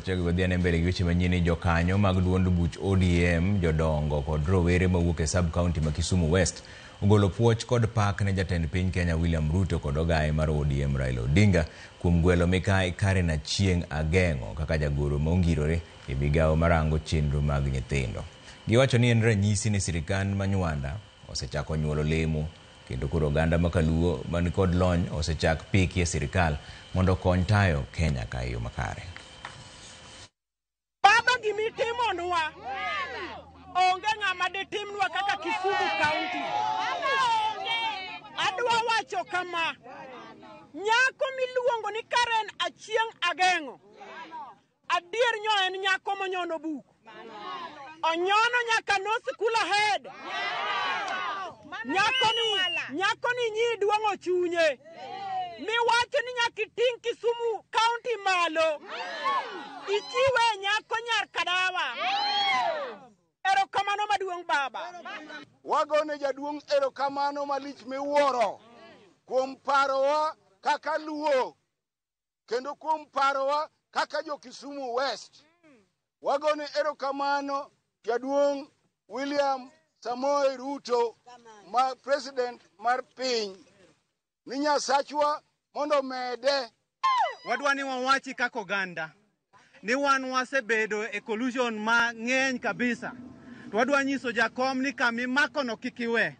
Wechego dhi ane mbele gi weche manyien ni jokanyo mag duond buch ODM, jodongo kod rowere mawuok e sub county ma Kisumu West ogolo puoch kod pak ne jatend piny Kenya William Ruto kod ogaye mar ODM Raila Odinga kuom gwelo mikai Karen Achieng' Ageng'o kaka jagoro ma ongirore e migawo marango chenro mag nyithindo. Giwacho ni en ranyisi ni sirikand Manywanda osechako nyuolo lemo kendo koro oganda ma kaluo man kod lony osechak piki e sirikal mondo okony tayo Kenya ka e yo makare. Baba gimitimonwa onge ng'ama ditimnwa kaka Kisumu County. Adwa wacho kama, nyako miluongo ni Karen Achieng' Ageng'o, adier nyo en nyako monyono buk. Onyono nyaka no school ahead. Nyako ni nyi duong'o chunye. Miwacho ni nyaka iting' Kisumu County malo. Ichiwe nyako nyar Kadawa. Erokamano maduong' baba. Wagone jaduong' erokamano malich miwuoro kuom parowa kaka Luo kendo kuom parowa kaka jo Kisumu West. Wagone erokamano jaduong' William Samoei Ruto ma president mar piny ni Nyasachwa mondo omede. Wadwa ni wawachi kaka oganda ni wan wasebedo e collusion mang'eny kabisa. To wadwa nyiso jakom ni kama imakono kik iwe.